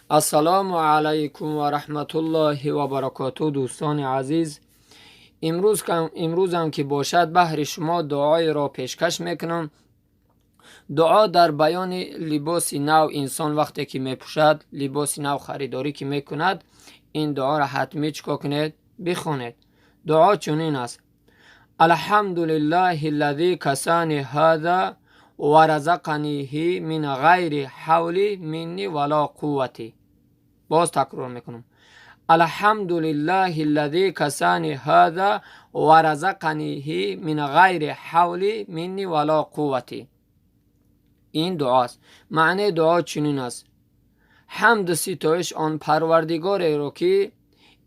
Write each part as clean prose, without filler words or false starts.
Ассалому алайкум ва раҳматуллоҳи ва баракоту, дӯстони азиз. Имрӯзам ки бошад, баҳри шумо дуоеро пешкаш мекунам. Дуо дар баёни либоси нав. Инсон вақте ки мепӯшад, либоси нав харидорӣ ки мекунад, ин дуоро ҳатмӣ чикор кунед? Бихонед. Дуо чунин аст: الحمد لله الذي كساني هذا ورزقنيه من غير حول مني ولا قوة. Боз такрор мекунам: الحمد لله الذي كساني هذا ورزقنيه من غير حول مني ولا قوة. Ин дуост. Маънии дуо чунин аст: ҳамду ситоиш он Парвардигореро, ки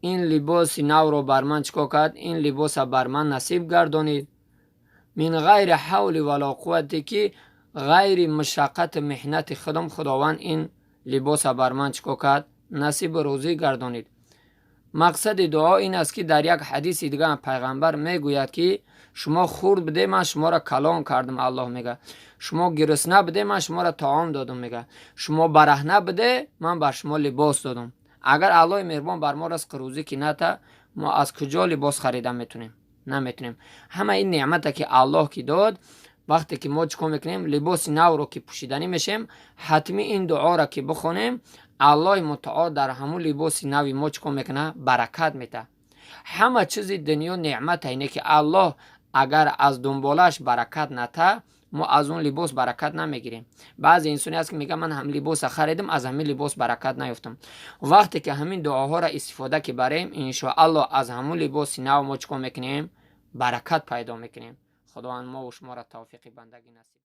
ин либоси навро бар ман чикор кард, ин либоса бар ман насиб гардонид. من غير حول ولا قوة, ки ғайри мушаққату меҳнати худам Худованд ин либоса бар ман чикор кард? Насибу рӯзӣ гардонид. Мақсади дуо ин аст, ки дар як ҳадиси дигар Пайғамбар мегӯяд, ки шумо хурд буде, ман шуморо калон кардам. Аллоҳ мега: шумо гурусна буде, ман шуморо таом додам. Мега: шумо бараҳна буде, ман бар шумо либос додам. Агар Аллоҳи меҳрубон бар мо ризқу рӯзӣ ки ната, мо аз куҷо либос харида метунем? Наметунем. Ҳама ин неъмате ки Аллоҳ ки дод, вақте ки мо чикор мекунем, либоси навро ки пӯшиданӣ мешем, ҳатмӣ ин дуоро ки бихонем, Аллоҳи мутаол дар ҳамун либоси нави мо чикор мекунад? Баракат метаҳад. Ҳама чизи дунё неъмата, ине ки Аллоҳ агар аз дунболааш баракат ната, мо аз он либос баракат намегирем. Баъзе инсоне ҳаст, ки мегӯяд: ман ҳам либоса харидам, аз ҳамин либос баракат наёфтам. Вақте ки ҳамин дуоҳоро истифода ки барем, иншоаллоҳ, аз ҳамун либоси нав мо чикор мекунем? Баракат пайдо мекунем. Худованд мову шуморо тавфиқи бандагӣ насиб.